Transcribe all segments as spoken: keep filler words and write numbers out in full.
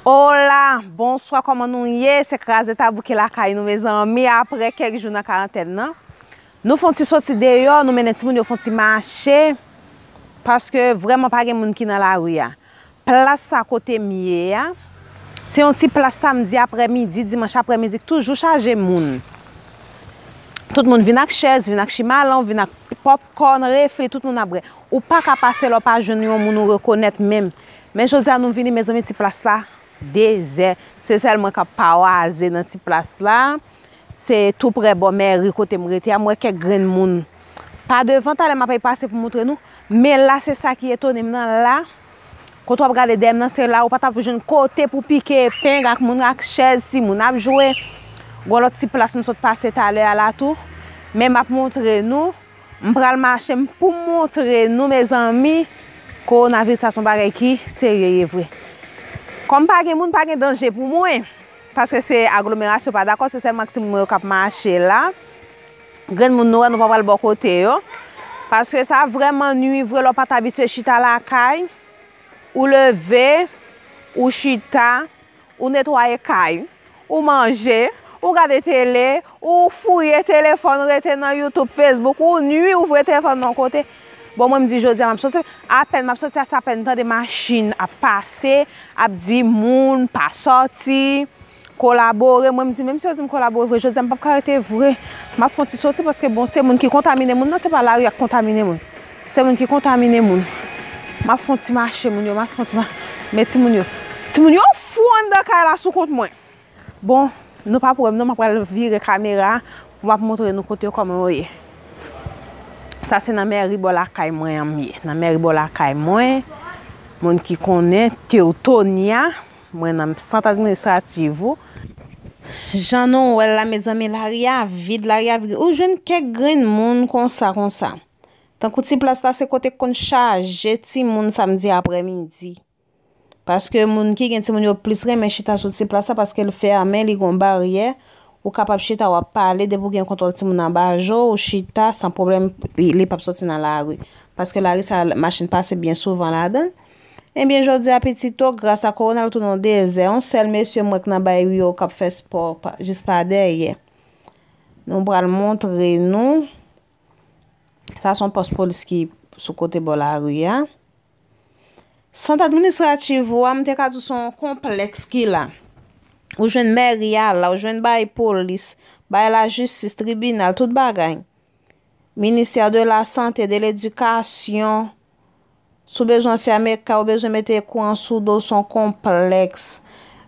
Hola, bonswa, kòman nou ye? Se kraze tabou ki lakay nou, mezanmi, apre kèk jou nan karantèn nan. Nou fè yon ti soti deyò, nou mennen timoun yo fè yon ti mache, paske vrèman pa gen moun ki nan lari a. Plas sa kote m ye a, se yon ti plas samdi aprèmidi, dimanch aprèmidi, toujou chaje moun. Tout moun vin ak chèz, vin ak chimalon, vin ak popcorn, refri, tout moun ap bwè. Ou pa ka pase la w pa jwenn yon moun ou rekonèt menm. Men jodi a nou vini, mezanmi, ti plas la dezè. Se sèl mwen k ap pawaze nan ti plas la. Se tou prè bò mèri kote m rete a. M wè kèk grenn moun pa devan, talè m ap pase pou montre nou. Men la, se sa ki etone m nan la. Kote w ap gade dèyè m nan, se la ou pa t ap jwenn kote pou pike epeng ak moun ak chèz, timoun ap jwe. Gon lòt ti plas m sot pase talè a la tou. Men m ap montre nou. M pral mache m pou m montre nou, mezanmi, kowonaviris sa se yon bagay ki serye ye vre. Kòm pa gen moun, pa gen danje pou mwen, paske se aglomerasyon, pa dakò, se sèlman ak timoun mwen yo k ap mache la. Grenn moun nou wè, nou pa pral bò kote yo, paske sa vrèman nwi vre lè w pa t abitye chita lakay, ou leve, ou chita, ou netwaye kay, ou manje, ou gade tele, ou fouye telefòn, rete nan YouTube, Facebook, ou nwi, ou voye telefòn nan yon kote. Bon, mwen, m di jodi a m ap soti, apèn m ap soti a, se apèn m tande machin ap pase, ap di moun pa sòti, kolabore. Mwen, m di, menm si yo di m kolabore vre, jodi a m p ap ka rete vre. M ap fè yon ti soti paske, bon, se moun ki kontamine moun nan, se pa lari a k kontamine moun. Se moun ki kontamine moun. M ap fè yon ti mache moun yo, m ap fè yon ti ma-, men timoun yo. Timoun yo fou anndan kay la sou kont mwen. Bon, nou p ap wè m non, m ap pral vire kamera pou m ap montre nou kote yo kòman yo ye. Sa se nan mèri bò lakay mwen an m ye. Nan mèri bò lakay mwen, moun ki konnen, Tewtonya, mwen nan sant administrativ ou. Jan nou wè l la, mezanmi, lari a vid, lari a vid. Ou jwenn kèk grenn moun konsa, konsa. Tankou ti plas la, se kote k konn chaje timoun samdi aprèmidi. Paske moun ki gen timoun yo plis renmen chita sou ti plas la, paske l fèmen, li gon baryè. Ou kapab chita, w ap pale, depi w gen kontwòl timoun anba je w, ou chita san pwoblèm, li, li p ap soti nan lari. Paske lari sa, machin pase byen souvan ladan l. Ebyen, jodi a, pitito, gras a kowona, l tounen yon dezè. Yon sèl mesye m wè k nan bay yo k ap fè spò pa, jis pa dèyè. Nou pral montre nou. Sa se yon pòs polis ki sou kote bò lari a. Sant administrativ ou a, m te ka di w se yon konplèks ki la. Ou jwenn mèri a la, ou jwenn bay polis, bay lajistis, tribinal, tout bagay. Ministè de la Sante, de Ledikasyon. Si w bezwen fèmen kay, ou bezwen mete kouran sou do w, se yon konplèks.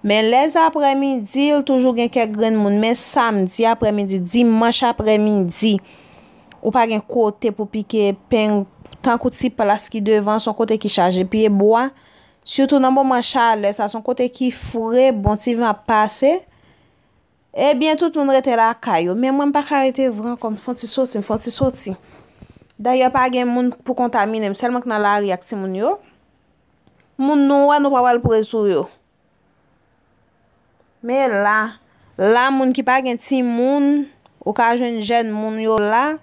Men lèzaprèmidi, l toujou gen kèk grenn moun. Men samdi aprèmidi, dimanch aprèmidi, ou pa gen kote pou pike epeng, tankou ti plas ki devan, se yon kote ki chaje pyebwa. Sitou nan moman chalè sa, se yon kote ki fre, bon ti van ap pase. Ebyen, tout moun rete lakay yo. Men mwen, m pa ka rete vre ankò. M fè yon ti soti, m fè yon ti soti. Dayè, pa gen moun pou kontamine m. Sèl mwen k nan lari ak timoun yo. Moun nou wè, nou pa pral pre sou yo. Men la, la, moun ki pa gen timoun, ou ka jwenn jèn moun yo la.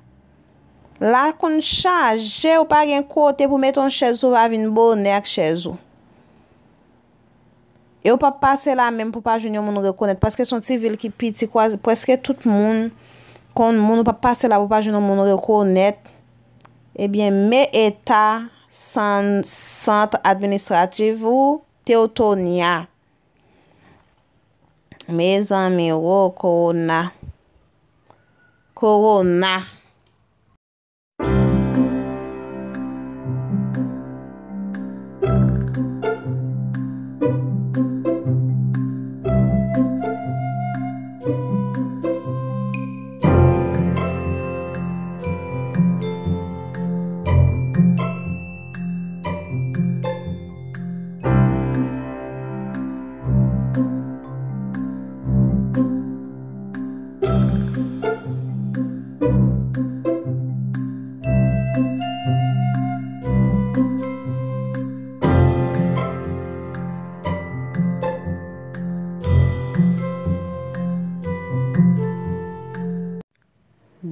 La konn chaje, ou pa gen kote pou mete yon chèz, ou va vin bonè ak chèz ou. E w p ap pase la menm pou w pa jwenn yon moun rekonèt, paske se yon ti vil ki piti, kwa-, prèske tout moun konn moun, ou p ap pase la pou w pa jwenn yon moun rekonèt. Ebyen, men eta san-, sant administrativ ou, Tewtonya. Mezanmi, wo, kowona. Kowona.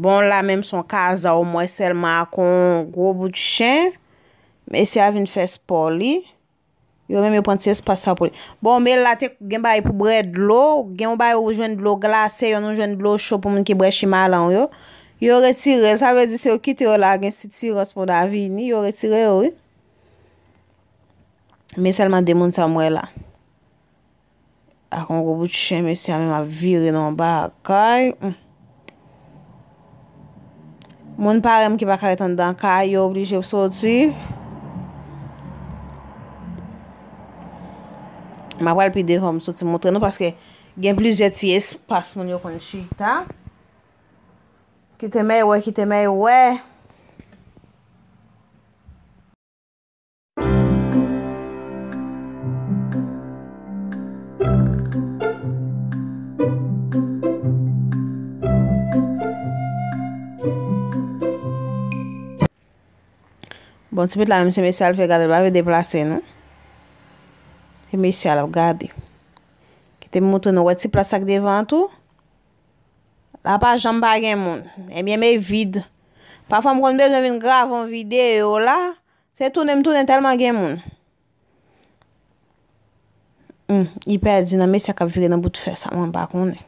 Bon, la menm se yon kazay m wè sèlman ak yon gwo bout chen. Mesye a vin fè spò li. Yo menm yo pran ti espas sa pou li. Bon, men la te gen bagay pou bwè dlo, gen yon bagay ou jwenn dlo glase, yonn ou jwenn dlo cho pou moun ki bwè chimalan yo. Yo retire l, sa vle di se yo kite yo la, gen sitirans moun a vini, yo retire yo, wi. Men sèlman de moun sa m wè la. Ak yon gwo bout chen, mesye a menm ap vire nan yon bagay. Hmm. Moun parèy m ki pa ka ret anndan kay, yo oblije soti. M ap pral pi devan, m soti montre nou, paske gen plizyè ti espas moun yo konn chita. Kite mèy wè, kite mèy wè. Bon, ti pitit la menm, se mesye a l vle gade, l pa vle deplase, non. Se mesye a l ap gade. Kite m montre nou, wè ti plas sa k devan an tou? La pa janm pa gen moun. Ebyen, men vid. Pafwa, m konn bezwen vin grave yon videyo la. Se tounen m tounen tèlman gen moun. Hmm, li pèdi nan mesye k ap vire nan bout fè sa, mwen pa konnen.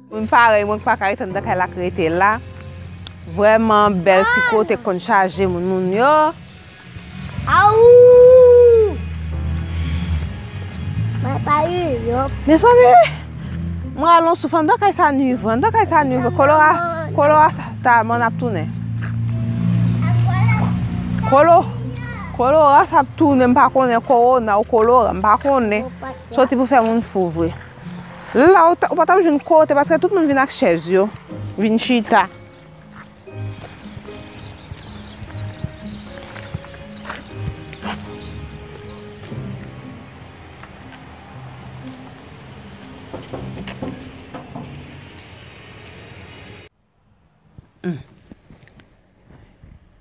Moun parèy mwen ki pa ka ret anndan kay la k rete la. Vrèman bèl ti kote k konn chaje moun, moun yo. Aou! Mwen pa ri, yo. Mezanmi, mwen al yon souf anndan kay sa nwi vre, anndan kay sa nwi vre. Kolora, kolora sa, ta, mwen ap tounen. Kolo, kolora sa ap tounen, m pa konnen kowona ou kolora, m pa konnen. Soti pou fè moun fou vre. La, ou ta, ou pa t ap jwenn kote, paske tout moun vin ak chèz yo, vin chita. Hmm.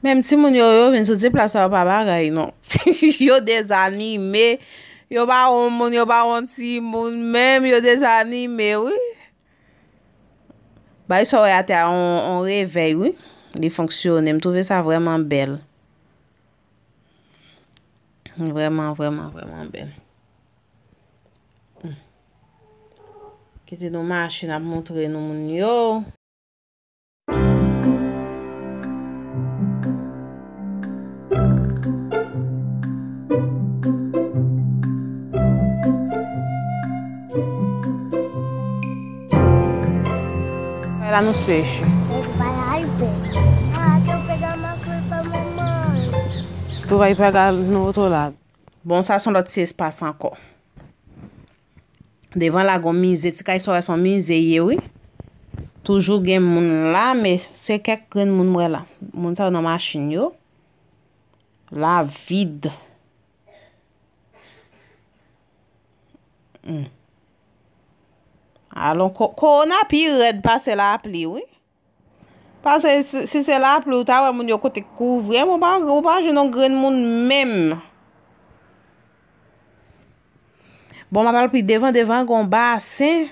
Menm timoun yo, yo vin sou ti plas sa yo pa bagay, non. Yo dezanime, yo pa wè yon moun, yo pa wè yon timoun, menm yo dezanime, wi. Bay sa w wè atè a, on, on revèy, wi. Li fonksyone. M twouve sa vrèman bèl. Vrèman, vrèman, vrèman bèl. Hmm. Kite nou mache, n ap montre nou moun yo. Kay la nou peche. Tou va y pa gal nou oto la. Bon, sa se yon lòt ti espas ankò. Devan la gon mize, ti kay sa w wè se yon mize ye, wi. Toujou gen moun la, men se kèk grenn moun m wè la. Moun sa yo nan machin yo. La vid. Hmm. Alon, ko-, kowona pi rèd pase lapli, wi. Paske si, si se lapli, ou ta wè moun yo kote kouvri, men ou pa, ou pa jwenn yon grenn moun menm. Bon, m ap al pi devan, devan gon basen.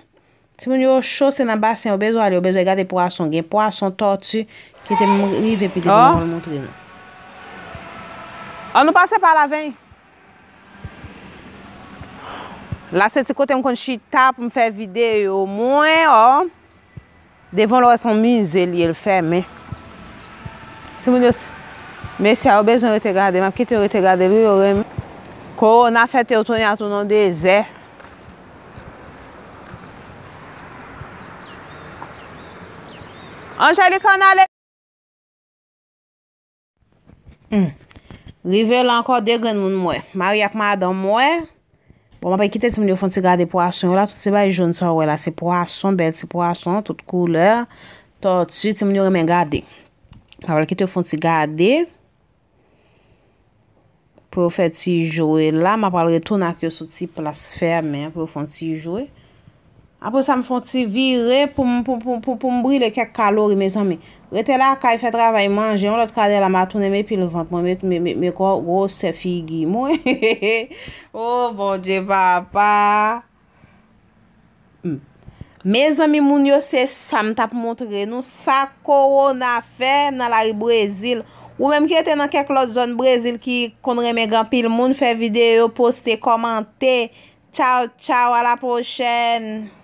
Timoun yo cho, se nan basen yo bezwen ale, yo bezwen gade pwason. Gen pwason, tòti, kite m rive pi devan, m ap al montre nou. An nou pase pa la, ven. La se ti kote m konn chita pou m fè videyo mwen, o. Devan l wè se yon mize l ye, l fèmen. Timoun yo, mesye a yo bezwen rete gade, m ap kite yo rete gade l, wi, yo renmen. Kowona fè te yo tounen a tou nan dezè. Angelique ann ale. Hmm. Rive la ankò, de grenn moun m wè. Mari ak madanm m wè. Bon, m ap kite timoun yo fè yon ti gade pwason yo la. Tout ti bagay jòn sa w wè la, se pwason, bèl ti pwason, tout koulè. Tòti, timoun yo renmen gade. M ap kite yo fè yon ti gade. Pou yo fè ti jwe la, m ap al retounen ak yo sou ti plas fèmen an pou yo fè yon ti jwe. Apre sa, m fè yon ti vire pou m, pou, pou, pou, pou m brile kèk kalori, mezanmi. Rete lakay, fè travay, manje, yon lòt kadè la, m a tounen m epil vant mwen, met, met, met, met gwo, gwosè figi mwen. Oh, Bondye, papa. Hmm. Mezanmi, moun yo, se sa m t ap montre nou, sa kowona fè nan lari Brezil. Ou menm ki rete nan kèk lòt zòn Brezil ki konn renmen gen anpil moun, fè videyo, poste, kòmante. Tchaw, tchaw, a la pwochèn.